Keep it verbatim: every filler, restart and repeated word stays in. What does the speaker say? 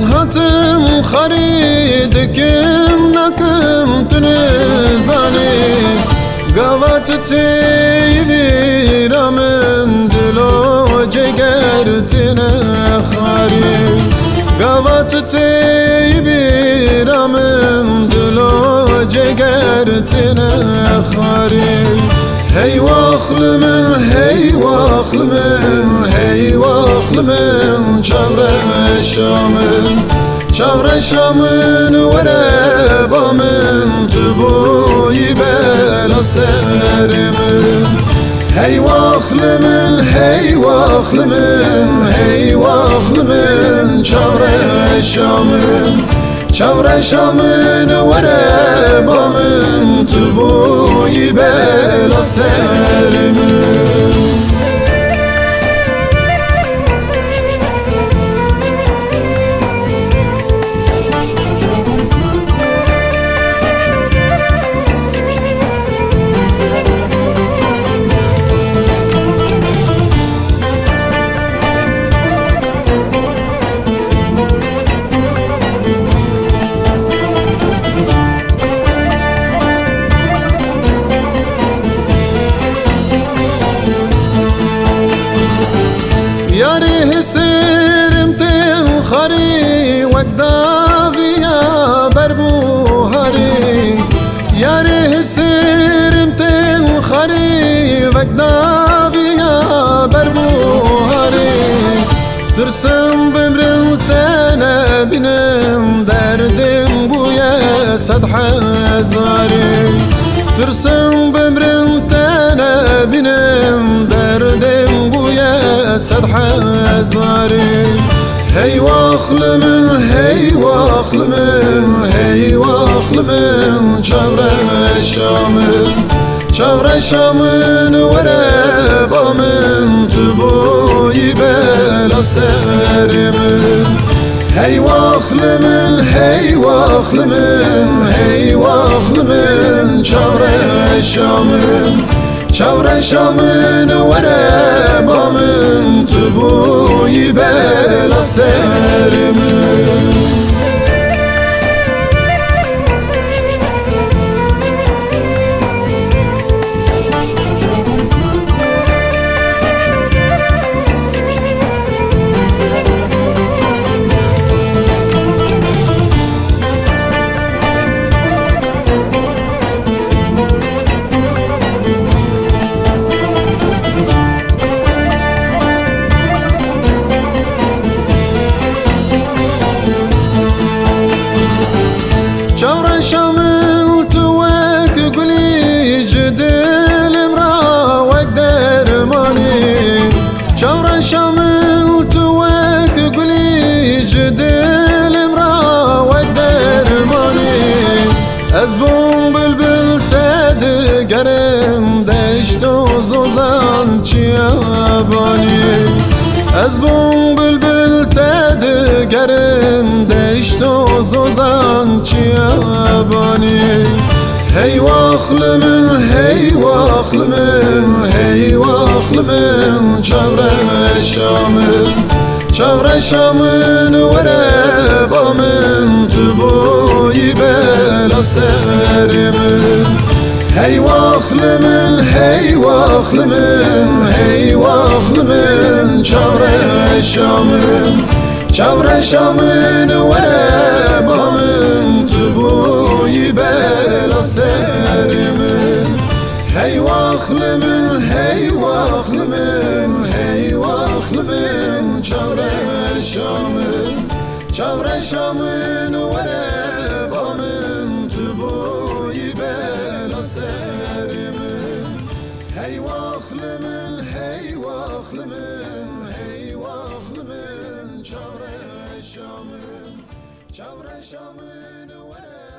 Hatim xarî dikim nakim tu nizanî. Gava tu têyî bîra min dilo cêger têne xarî. Gava tu têyî bîra min dilo cêger têne xarî. Hey wax li min, hey wax li min, hey wax li min, çavreşa min, çavreşa min, were ba min, tu bûyî bela serê min. Hey wax li min, hey wax li min, hey wax li min, çavreşa min. Çavreşa min, were ba min, tu bûyî bela serê min. Yarê hêsêrim tên xarî wek daviya berbuharî. Yarê hêsêrim tên xarî wek daviya berbuharî. Tirsim bimrim te nebînim, derdên bûye sed hezarî. Tirsim bimrim te nebînim, derdên bûye sed hezarî. Hey wax li min, hey wax li min, hey wax li min, çavreşa min. Çavreşa min, were ba min, tu bûyî bela serê min. Hey wax li min, hey wax li min, hey wax li min, çavreşa min. Çavreşa min, were ba min, tu bûyî bela serê min. Çavreşa min, tu wek gulî ji dilê min re wek dermanî. Çavreşa min, tu wek gulî ji dilê min re wek dermanî. Ez bûm bilbil te digerim, deşt û zozan çiyabanî. Ez bûm bilbil te digerim, deşt û zozan çiyabanî. Hey wax li min, hey wax li min, hey wax li min, çavreşa min. Çavreşa min, were ba min, tu bûyî bela serê min. Hey wax li min, hey wax li min, hey wax li min, çavreşa min. Çavreşa min, were ba min, tu bûyî bela serê min. Hey wax li min, hey wax li min, hey wax li min, çavreşa min. Çavreşa min, were ba min, tu bûyî bela serê min. Hey wax li min, hey wax li min, hey wax li min, çavreşa min. Çavreşa min, were